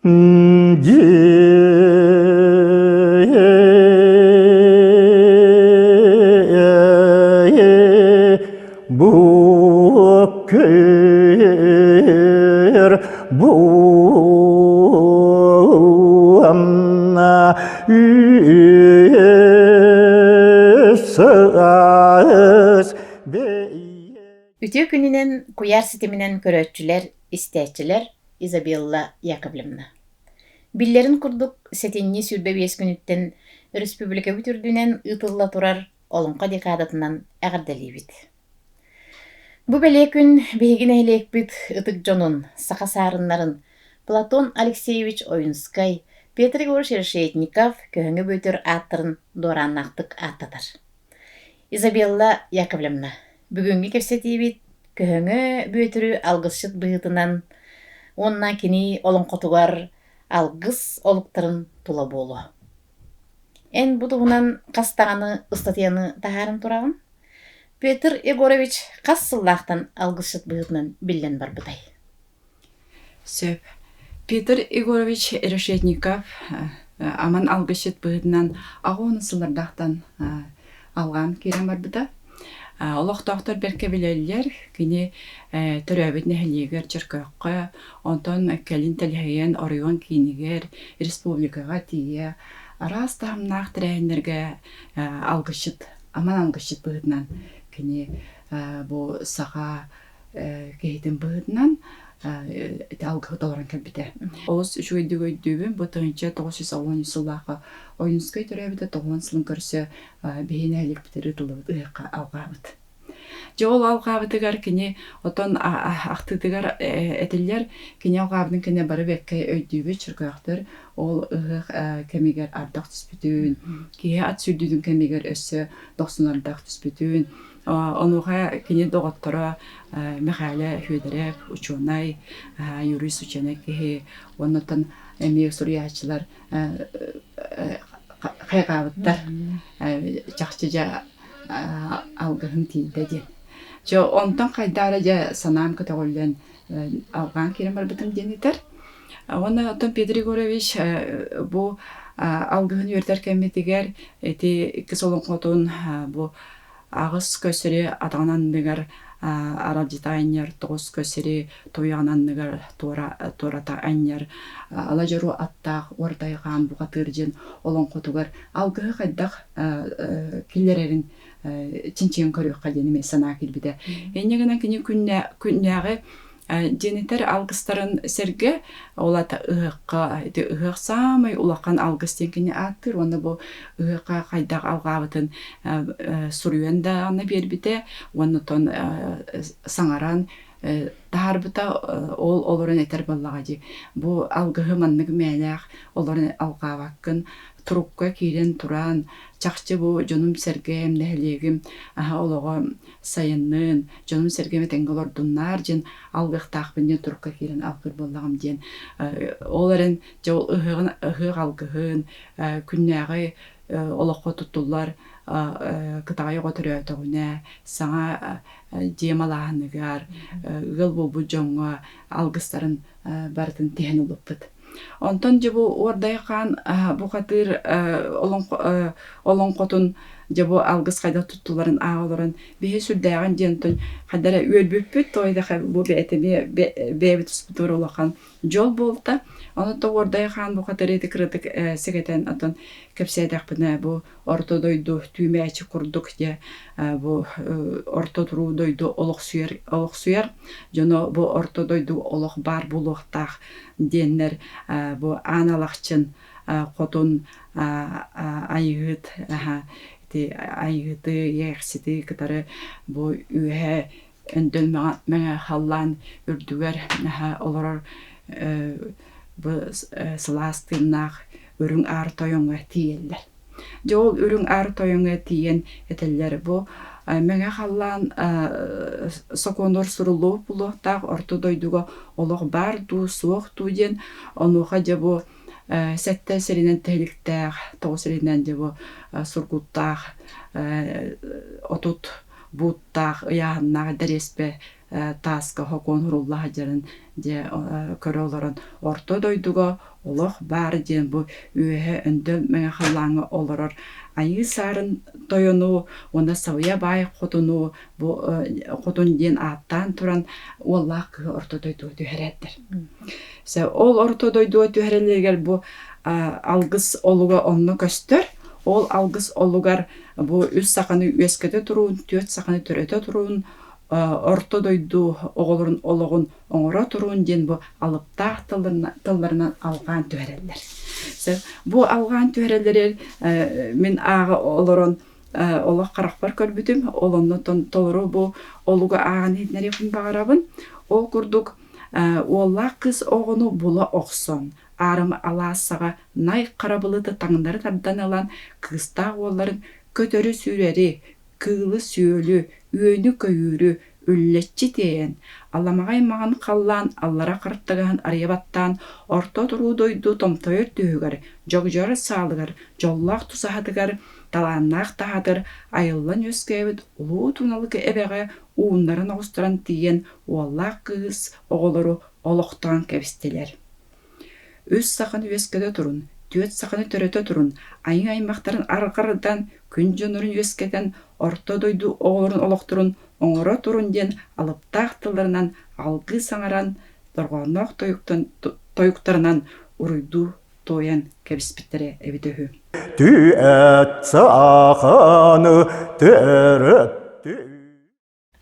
Бу буанна Үтүө күнүнэн куйаар ситиминэн көрөөччүлэр, истээччилэр Изабелла Яковлевна. Биллэрин курдук, сэтинньи 25 күнүттэн өрөспүүбүлүкэбит үрдүнэн ыытылла турар Олоҥхо декадатынан эҕэрдэлиибит. Бу бэлиэ күн биһиги нэһилиэкпит ытык дьонун, саха саарыннарын Платон Алексеевич Ойунскай, Петр Егорович Решетников, Көһөҥө Бүөтүр ааттарын дуорааннаахтык ааттатар. Изабелла Яковлевна, бүгүҥҥү кэпсэтиибит Көһөҥө Бүөтүрү алгысчыт быһыытынан уонна кини олоҥхотугар алгыс олуктарын тула буолуо. Эн бу туһунан хас даҕаны ыстатыйаны таһааран тураҕын? Петр Егорович хас сыллаахтан алгысчыт быһыытынан биллэн барбытай? Сөп. Петр Егорович Решетников аман алгысчыт быһыытынан аҕа сыллардаахтан алҕаан киирэн барбыта. Олохтоохтор бэркэ билэллэр, кини төрөөбүт нэһилиэгэр Чөркөөххө, онтон кэлин тэлэһийэн оройуон киинигэр, республикаҕа тиийэ араас таһымнаах тэрээһиннэргэ алгысчыт, аман алгысчыт быһыытынан кини бу саха киһитин быһыытынан ити алгыһы толорон кэлбитэ. Олус үчүгэйдик өйдүүбүн, бу 1993 сыллаахха Ойуунскай төрөөбүтэ 90 сылын көрсө биһи нэһилиэкпитигэр ыытыллыбыт ыһыахха алҕаабыт. Дьэ ол алҕаабытыгар кини отон ахтыытыгар этиллэр, кини алҕаабытын кэннэ бары бэркэ өйдүүбүт, чөркөөхтөр ол ыһыах кэмигэр ардах түспүтүн, киһи ат сүүрдүүтүн кэмигэр өссө дохсун ардах түспүтүн, онуоха кини доҕотторо Мэхээлэ Федоров учуонай, юрист учуонай киһи, оннуттан эмиэ суруйааччылар хайҕаабыттар, чахчы дьэ алгыһым тиийдэ диэн. Дьэ онтон хайдаара дьэ санаам көтөҕүллэн алҕаан киирэн барбытым диэн этэр. Уонна оттон Петр Егорович бу алгыһын үөрдэр кэммитигэр ити иккис олоҥхотун бу аҕыс көсөрү атаҕын анныгар аралдьыта анньар, тоҕус көсөрү туйаҕын анныгар туората анньар, ала дьоруо аттаах уордайҕаан бухатыыр диэн олоҥхотугар алгыһы хайдах киллэрэрин чинчийэн көрүөххэ диэн эмиэ санаа киирбитэ. Инньэ гынан кини күннээҕи Дьиэнитэр алгыстарын сэргэ ол аата ыһыахха ити ыһыах саамай улахан алгыс диэн кини ааттыыр уонна бу ыһыахха хайдах алҕаабытын суруйан даҕаны биэрбитэ уонна оттон саҥаран таһаарбыта ол олорон этэр буоллаҕа дии бу алгыһы маннык мээлээх олорон алҕаабаккын турукка киирэн туран чахчы бу дьонум-сэргэм нэһилиэгим аһа олоҕо сайынныын, дьонум-сэргэм этэҥҥэ олордуннаар диэн алгыахтаахпын диэн турукка киирэн алгыыр буоллаҕым диэн. Ол эрэн дьэ ол ыһыаҕын ыһыах алгыһын, күннээҕи олоххо туттуллар кытаҕай оҕо төрөөтөҕүнэ, саҥа дьиэ малааһыныгар, ыал буолбут дьоҥҥо алгыстарын барытын тиһэн ылбыппыт. Онтон дьэ бу Уордай хаан бухатыыр олоҥхотун дьэ бу алгыс хайдах туттуларын ааҕа олорон биһи сүрдээҕин диэн оттон хайда эрэ үөрбүппүт тоойдохо бу бэйэтэ эмиэ бэйэбит туспутугар улахан дьол буолта. Онон Уордай хаан бухатыыр ити кыратык сэгэтэн оттон кэпсээтэхпинэ бу орто дойду түүмээччи курдук дьэ бу орто туруу дойду олохсуйар олохсуйар дьоно бу орто дойду олох баар буолуохтаах диэннэр бу Аан Алахчын хотун Айыыһыт ити Айыыһыты Иэхсити кытары бу үөһэ өндөл мэҥэ халлаан үрдүгэр олорор бу сылаас тыыннаах үрүҥ аар тойоҥҥо тиийэллэр. Дьэ ол үрүҥ аар тойоҥҥо тиийэн этэллэр бу мэҥэ халлаан сокуонугар суруллубут буолуохтаах орто дойдуга олох баар дуу, суох дуу диэн онуоха дьэ бу сэттэ сиринэн тиһиликтээх, тоҕус сиринэн дьэ бу сургуттаах 30 бууттаах ыйааһыннаах дэриэспэ тааска хокуон урулла сылдьарын дьэ көрө олорон орто дойдуга олох баар диэн бу үөһэ өндөл мэҥэ халлааҥҥа олорор Айыы Саарын тойону уонна Сабыйа баай хотуну бу хотун диэн ааттаан туран уоллаах кыыһы орто дойдуга түһэрээттэр. Ол орто дойдуга түһэрэллэригэр бу алгыс олуга онно көстөр. Ол алгыс олугар бу үс саханы үөскэтэ туруун, түөрт саханы төрөтө туруун, орто дойду оҕолорун олоҕун оҥоро туруун диэн бу алыптаах тылларынан алҕаан түһэрэллэр. Бу алҕаан түһэрэллэригэр мин ааҕа олорон олох харахпар көрбүтүм. Ол оннуттан толору бу олугу ааҕан иһитиннэриэхпин баҕарабын. Ол курдук уоллаах кыыс оҕону була охсон, аарыма алаас саҕа най хара былыты таҥнары тардан ылан кыыстаах уолларын көтөрү-сүүрэри, кыылы-сүөлү, үөнү-көйүүрү үллэччи тиэйэн, аламаҕай маҥан халлаан аллара хартыгаһын арыйа баттаан, орто туруу дойду томтойор түһүгэр, дьогдьойор саалыгар, дьоллоох тусаһатыгар, талааннаах таһаатар айыллан үөскээбит улуу Туналык эбэҕэ ууннарын оҕустаран тиийэн уоллаах кыыс оҕолору олохтоон кэбистилэр. Үс саханы үөскэтэ турун, түөрт саханы төрөтө турун, айыы аймахтарын арҕардан, күн дьоннорун үөскэтэн, орто дойду оҕолорун олохторун оҥоро турун диэн алыптаах тылларынан алгыы саҥаран, дорҕоонноох тойуктарынан уруйдуу туойан кэбиспиттэрэ эбитэ үһү. Түэт саханы төрөттү.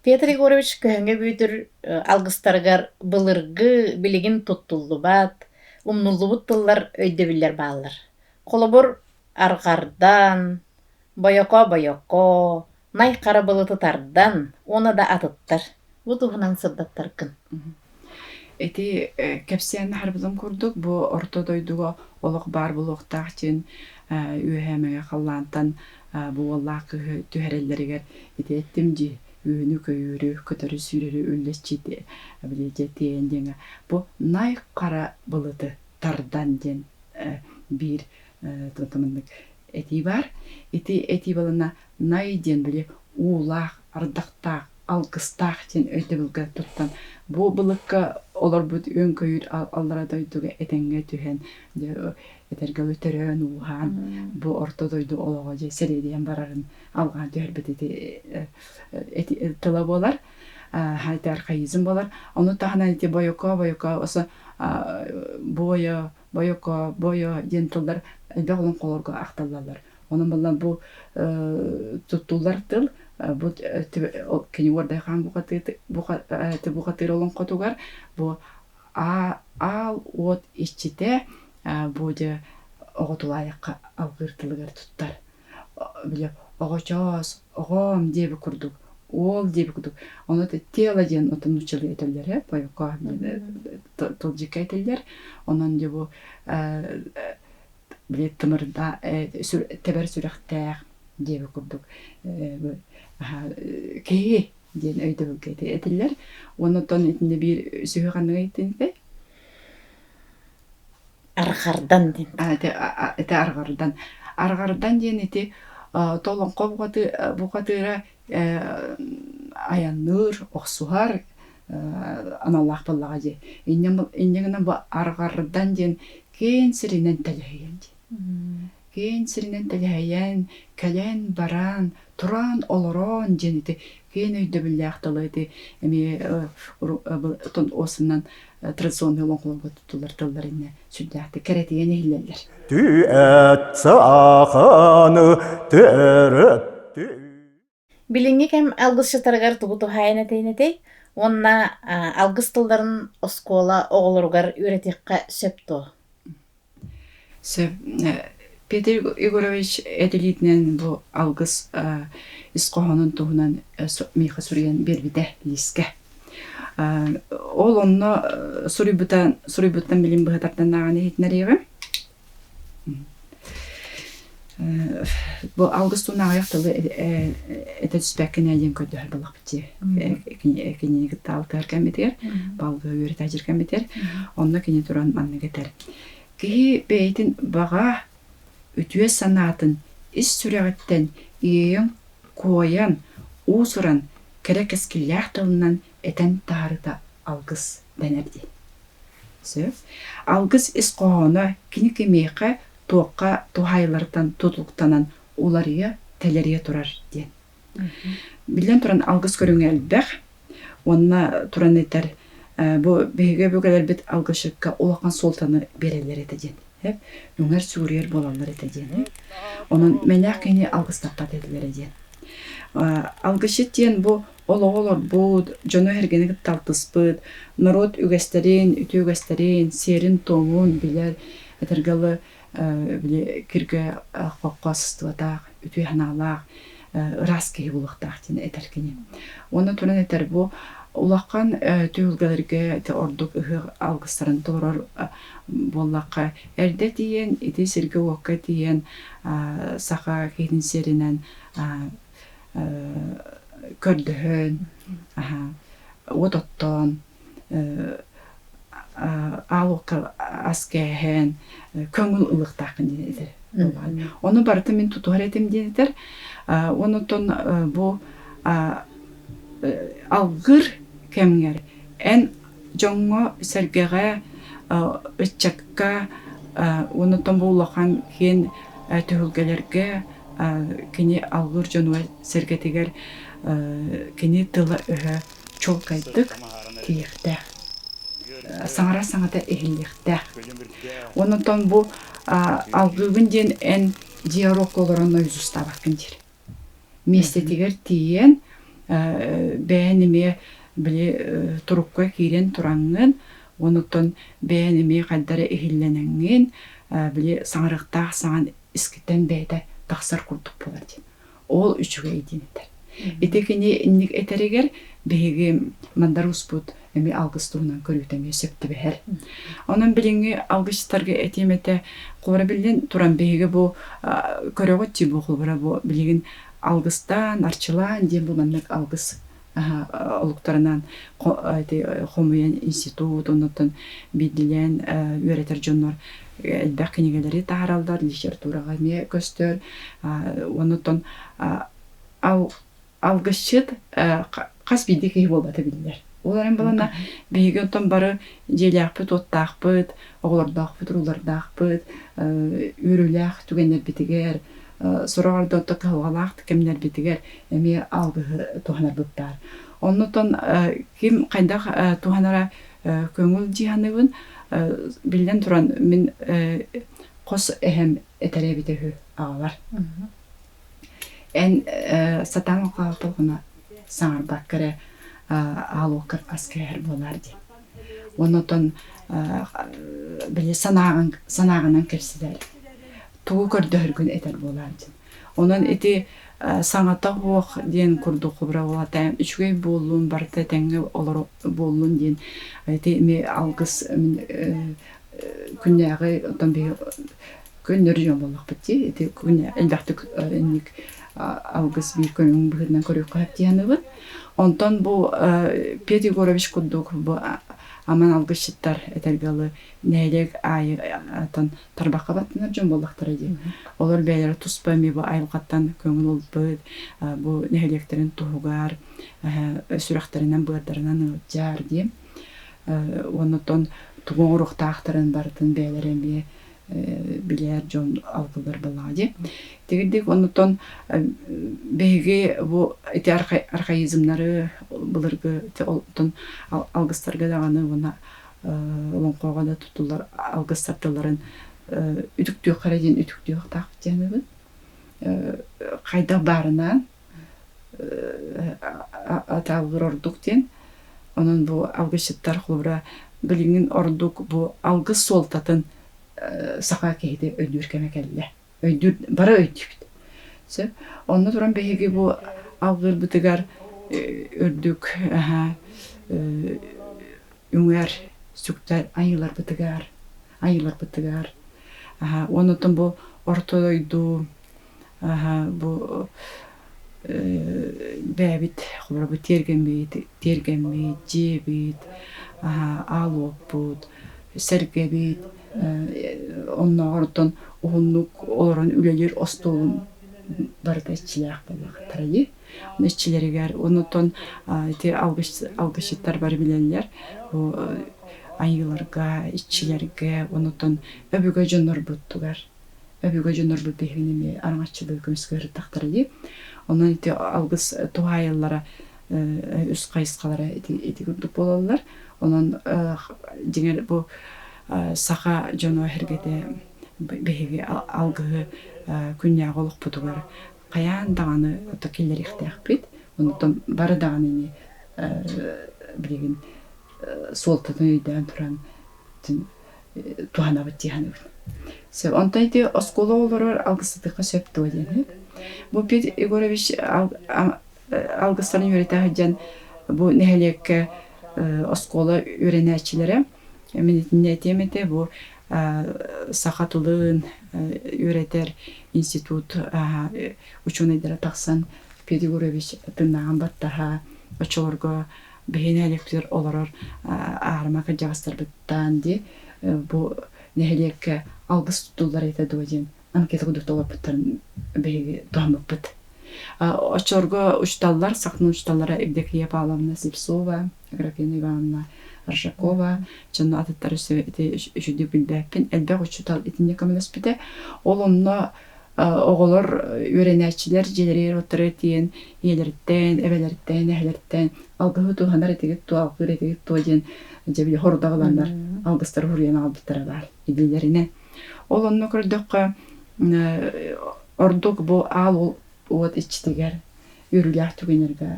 Петр Егорович Көһөҥө Бүөтүр алгыстарыгар былыргы, билигин туттуллубат, умнуллубут тыллар, өйдөбүллэр бааллар. Холобур, арҕардан, бойоко-бойоко, най хара былыты тардан уонна да атыттар. Бу туһунан сырдаттаргын. Ити кэпсээн аһарбытым курдук, бу орто дойдуга олох баар буолуохтаах диэн үөһээ мэҥэ халлаантан бу уоллаах кыыһы түһэрэллэригэр ити эттим дии, үөнү-көйүүрү, көтөрү-сүүрэри үллэччи били дьэ тиэйэн диэҥҥэ бу най хара былыты тардан диэн биир маннык этии баар. Ити этии балына най диэн били уулаах, ардахтаах, алгыстаах диэн өйдөбүлгэ туттан бу былыкка олорбут үөн-көйүүр аллара дойдуга этэҥҥэ түһэн этэргэ дылы төрөөн-ууһаан бу орто дойду олоҕо дьэ сэриэдийэн барарын алҕаан түһэрбит ити тыла буолар ити архаизм буолар. Ону таһынан ити бойоко бойоко осо бойо бойоко бойо диэн тыллар элбэх олоҥхолорго ахтыллаллар. Онон буолла бу туттуллар тыл бу кини Уордай хаан бухатыыр олоҥхотугар бу аал уот иччитэ бу дьэ оҕо тулаайахха алгыыр тылыгар туттар. Били оҕочоос, оҕоом диэбит курдук, уол диэбит курдук. Ону тело диэн отон нууччалыы этэллэр ээ, бойоко тылдьыкка этэллэр. Онон дьэ бу били тымырда тэбэр сүрэхтээх диэбит курдук киһи диэн өйдөбүлгэ этиллэр. Уонна оттон итиннэ биир сүһүөх анныга итинтэй? Арҕардан диэн. Ити арҕардан. Арҕардан диэн ити толоҥхо бухатыыра айанныыр, охсуһар аналлаах буоллаҕа дии. Инньэ гынан бу арҕардан диэн киэн сиринэн тэлэһийэн дии. Киэн сиринэн тэлэһийэн, кэлэн-баран, туран-олорон диэн ити киэн өйдөбүллээх тылы ити эмиэ осынан традиционный олоҥхолорго туттуллар тыллар иннэ сүрдээхтик кэрэтийэн иһиллэллэр. Түэт саханы төрөттү. Билиҥҥи кэм алгысчыттарыгар тугу туһаайан этэйин этэй уонна алгыс тылларын оскуола оҕолоругар үөрэтиэххэ сөп дуо? Сөп. Петр Егорович этилиитинэн бу алгыс ис хоһоонун туһунан миэхэ суруйан биэрбитэ лиискэ. Ол онно суруйбута суруйбуттан билин быһа тардан ааҕан иһитинэриэҕим. Бу алгыс туһунан аҕыйах тылы этэ түспэккинэ диэн көрдөһөр буоллахпыт дии. Кинини кытта алтыһар кэммитигэр, балгы үөрэтээччи кэммитигэр. Онно кини туран маннык этэр. Киһи бэйэтин баҕа, үтүө санаатын ис сүрэҕиттэн иэйэн, куойан, уус-уран, кэрэ кэскиллээх тылынан этэн таһаарыыта алгыс дэнэр диэн. Сөп. Алгыс ис хоһооно кини кимиэхэ, туохха туһаайылларыттан тутулуктанан уларыйа, тэлэрийэ турар диэн. Биллэн туран, алгыс көрүҥэ элбэх. Уонна туран этэр, бу биһиги өбүгэлэрбит алгысчыкка улахан суолтаны биэрэллэр этэ диэн. Үҥэр сүгүрүйэр буолаллар этэ диэн. Онон мэлээх киһини алгыстаппат этилэрэ диэн. Алгысчыт диэн бу олоҕу олорбут, дьону-сэргэни кытта алтыспыт, норуот үгэстэрин, үтүө үгэстэрин, сиэрин-туомун билэр, этэргэ дылы, били киргэ хоххо сыстыбатах, үтүө санаалаах, ыраас киһи буолуохтаах диэн этэр кини. Уонна туран этэр бу улахан түһүлгэлэргэ ордук ыһыах алгыстарын толорор буоллахха, эрдэ тиийэн, ити сиргэ-уокка тиийэн саха киһитин сиэринэн көрдөһөн, уот оттоон, аал уокка ас кээһэн, көҥүл ылыахтааххын диэн этэр. Ону барытын мин тутуһар этим диэн этэр. Онтон бу алгыр кэмҥэр эн дьоҥҥо-сэргэҕэ, ыччакка онтон бу улахан киэн түһүлгэлэргэ кини алгыр дьонугар-сэргэтигэр кини тыла-өһө чуолкайдык тиийиэхтээх, саҥарар саҥата иһиллиэхтээх. Онтон бу алгыыбын диэн эн дьиэ оруокка олорон нойзустаабаккын диир. Миэстэтигэр тиийэн бэйэн эмиэ били турукка киирэн тураҥҥын, онуттан бэйэн эмиэ хайда эрэ иһиллэнэҥҥин, били саҥарыахтаах саҥан искиттэн бэйэтэ тахсар курдук буолар диэн. Ол үчүгэй диэн этэр. Ити кини инник этэригэр биһиги Мандар Ууспут эмиэ алгыс туһунан көрүүтэ эмиэ сөп түбэһэр. Онон билиҥҥи алгысчыттарга этиэм этэ, холобура биллэн туран биһиги бу көрөҕүт дии бу холобура бу билигин алгыстаан, арчылаан диэн бу маннык алгыс олуктарынан хомуйан институт, оннуттан биирдилээн үөрэтэр дьоннор элбэх кинигэлэри таһаараллар, литератураҕа эмиэ көстөр. Оннуттан алгысчыт хас биирдии киһи буолбата биллэр. Ол эрэн балана биһиги онтон бары дьиэлээхпит-уоттаахпыт, оҕолордоохпут, уруулардаахпыт, үөрүүлээх түгэннэрбитигэр, сороҕор да оттон кыһалҕалаах кэмнэрбитигэр эмиэ алгыһы туһанарбыт баар. Оннуттан ким хайдах туһанара көҥүл дии саныыбын. Биллэн туран, мин хос эһэм этэрэ эбитэ үһү аҕалар. Эн сатаан хаалталҕына саҥарбакка эрэ аалуоккар ас кээһэр буолаар диэн. Оннотон били санааҕын санааҕынан кэпсэтэр. Тугу көрдөһөргүн этэр буолаар диэн. Онон ити саҥата суох диэн курдук хобура буолата үчүгэй буоллун, барыта этэҥҥэ олоро буоллун диэн ити эмиэ алгыс мин күннээҕи оттон биһи көннөрү дьон буоллахпыт дии. Ити күн элбэхтик инник алгыс биир көрүҥ быһыытынан көрүөххэ сөп дии саныыбын. Онтон бу Петр Егорович курдук бу аман алгысчыттар этэргэ дылы нэһилиэк аайы атын тарбахха баттанар дьон буоллахтара дии. Олор бэйэлэрэ туспа эмиэ бу айылҕаттан көҥүл ылбыт, бу нэһилиэктэрин туһугар сүрэхтэринэн-быардарынан ыалдьар дии. Оннуттан тугу оҥоруохтаахтарын барытын бэйэлэрэ эмиэ билэр дьон алгыллар буоллаҕа дии. Тигирдик оннуттан биһиги бу ити архаизмнары былыргы оттон алгыстарга даҕаны уонна олоҥхоҕо да туттуллар алгыстар тылларын үтүктүөххэ эрэ диэн үтүктүөхтаахпыт диэн хайдах баарынан атаалыыр ордук диэн. Онон бу алгысчыттар холобура билигин ордук бу алгыс суолтатын саха киһитэ өйдүүр кэмэ кэллэ. Өйдүүр, бары өйдүүбүт. Сөп. Онно туран биһиги бу алгыырбытыгар үрдүк үҥэр сүктэр айыыларбытыгар, айыыларбытыгар оннуттан бу орто дойду бу бэйэбит холобура бу тиэргэммит, тиэргэммит, дьиэбит, аал уоппут, сэргэбит, оннооҕор оттон уһуннук олорон үлэлиир остуолум барыта иччилээх буоллахтара дии. Иччилэригэр оннуттан ити алгысчыттар бары билэллэр. Бу айыыларга, иччилэргэ, онутун өбүгэ дьоннорбуттугар өбүгэ дьоннорбут биһигини эмиэ араҥаччылыы көмүскэ сырыттахтара дии. Онон ити алгыс туһаайыллара үс хайысхалара ити ити курдук буолаллар. Онон дьиҥэр бу саха дьоно эһэргэтэ биһиги алгыһы күннээҕи олохпутугар хайаан даҕаны киллэриэхтээхпит. Онтон бары даҕаны ини билигин суолтатын өйдөөн туран туһанабыт дии саныыбын. Сөп. Онтон ити оскуола оҕолоругар алгыстатыахха сөп дуо диэн. Бу Петр Егорович алгыстарын үөрэтэ сылдьан бу нэһилиэккэ оскуола үөрэнээччилэрэ мин итиннэ этиэм этэ бу саха тылын үөрэтэр институт учуонайдара тахсан Петр Егорович тыыннааҕын баттаһа оччолорго биһи нэһилиэкпитигэр олорор аарыма кырдьаҕастарбыттаан дии бу нэһилиэккэ алгыс туттуллар этэ дуо диэн анкета курдук толорбуттарын биһиги туһаммыппыт. Оччолорго учууталлар, саханы учууталлара Евдокия Павловна Слепцова, Аграфена Ивановна Аржакова, дьонно атыттар өссө ити үчүгдүк билбэппин, элбэх учуутал итинник көмөлөспүтэ. Ол онно оҕолор үөрэнээччилэр дьиэлэригэр оттары тиийэн ийэлэриттэн, эбэлэриттэн, эһэлэриттэн алгыһы туһанар этигит туо, алгыыр этигит туо диэн дьэ били хордох ыланнар алгыстары суруйан аҕалбыттара баар илиилэринэн. Ол онно көрдөххө ордук бу аал уот иччитигэр үөрүүлээх түгэннэргэ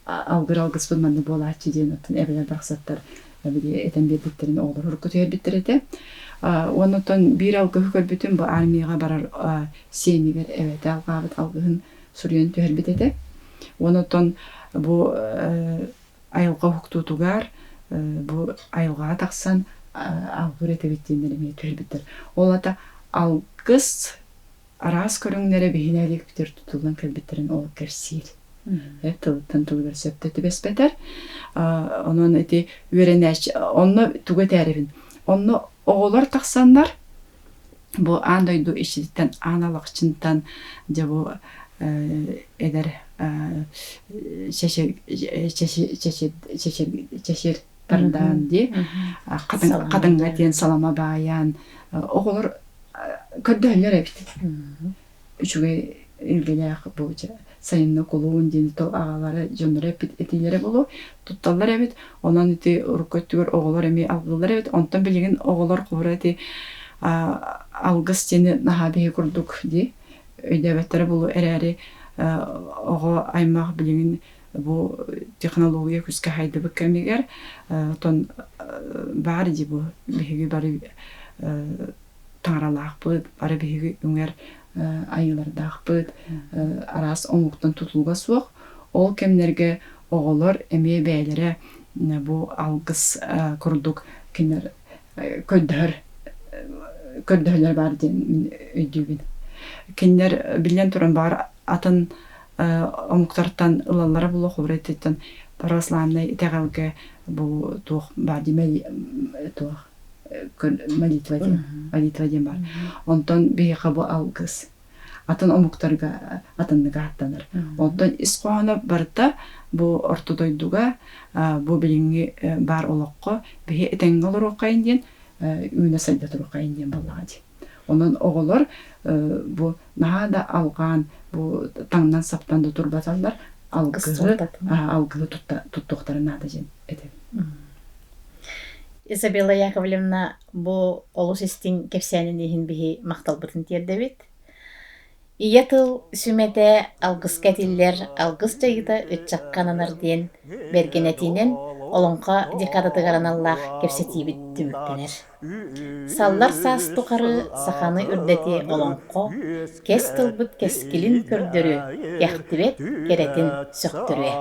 алгыр алгыспыт маннык буолааччы диэн оттон эбэлэр барахсаттар били этэн биэрбиттэрин оҕолор урукку түһэрбиттэр этэ. Уонна оттон биир алгыһы көрбүтүм бу армияҕа барар сиэнигэр эбэтэ алҕаабыт алгыһын суруйан түһэрбит этэ. Уонна оттон бу айылҕа уһуктуутугар бу айылҕаҕа тахсан алгыр этэбит диэннэр эмиэ түһэрбиттэр. Ол аата алгыс араас көрүҥнэрэ биһи нэһилиэкпитигэр тутуллан кэлбиттэрин ол кэпсиир. Тылыттан тылыгар сөптө түбэспэтэр. Онон ити үөрэнээччи онно тугу этээрибин? Онно оҕолор тахсаннар бу аан дойду иччититтэн аан алахчынтан дьэ бу эдэр чэчир тардаан дии хатыҥҥа диэн салама баайан оҕолор көрдөһөллөр эбит үчүгэй илгэлээх бу сайынны кулуун диэн тыл аҕалара дьонноро эппит этиилэрэ буолуо тутталлар эбит онон ити урукку өттүгэр оҕолор эмиэ алгыыллар эбит онтон билигин оҕолор холобура ити алгыс диэни наһаа биһи курдук дии өйдөөбөттөрө буолуо эрээри оҕо аймах билигин бу технология күүскэ хайдыбыт кэмигэр оттон баар дии бу биһиги бары таҥаралаахпыт, бары биһиги үҥэр айыылардаахпыт, араас омуктан тутулуга суох. Ол кэмнэргэ оҕолор эмиэ бэйэлэрэ бу алгыс курдук кинилэр көрдөһөр көрдөһөллөр баар диэн мин өйдүүбүн. Кинилэр биллэн туран баар атын омуктартан ылаллара буолуо холобура ититтэн православнай итэҕэлгэ бу туох баар дии туох молитва диэн молитва диэн баар. Онтон биһиэхэ бу алгыс атын омуктарга атыннык ааттанар. Онтон ис хоһооно барыта бу орто дойдуга бу билиҥҥи баар олоххо биһи этэҥҥэ олоруоххайын диэн үүнэ сайда туруоххайын диэн буоллаҕа дии. Онон оҕолор бу наһаа да алҕаан бу таҥнан-саптан да турбаталлар алгыһы алгыһы туттуохтарын наада диэн этэбин. Изабелла Яковлевна бу олус истиҥ кэпсээнин иһин биһи махталбытын тиэрдэбит. Ийэ тыл сүмэтэ алгыска этиллэр алгыс дьайыыта ыччакка ананар диэн бэргэн этиинэн олоҥхо декадатыгар аналлаах кэпсэтиибит түмүктэнэр. Саллар саас тухары саханы үрдэтиэ олоҥхо кэс тылбыт кэскилин көрдөрүө, кэхтибэт кэрэтин сөхтөрүө.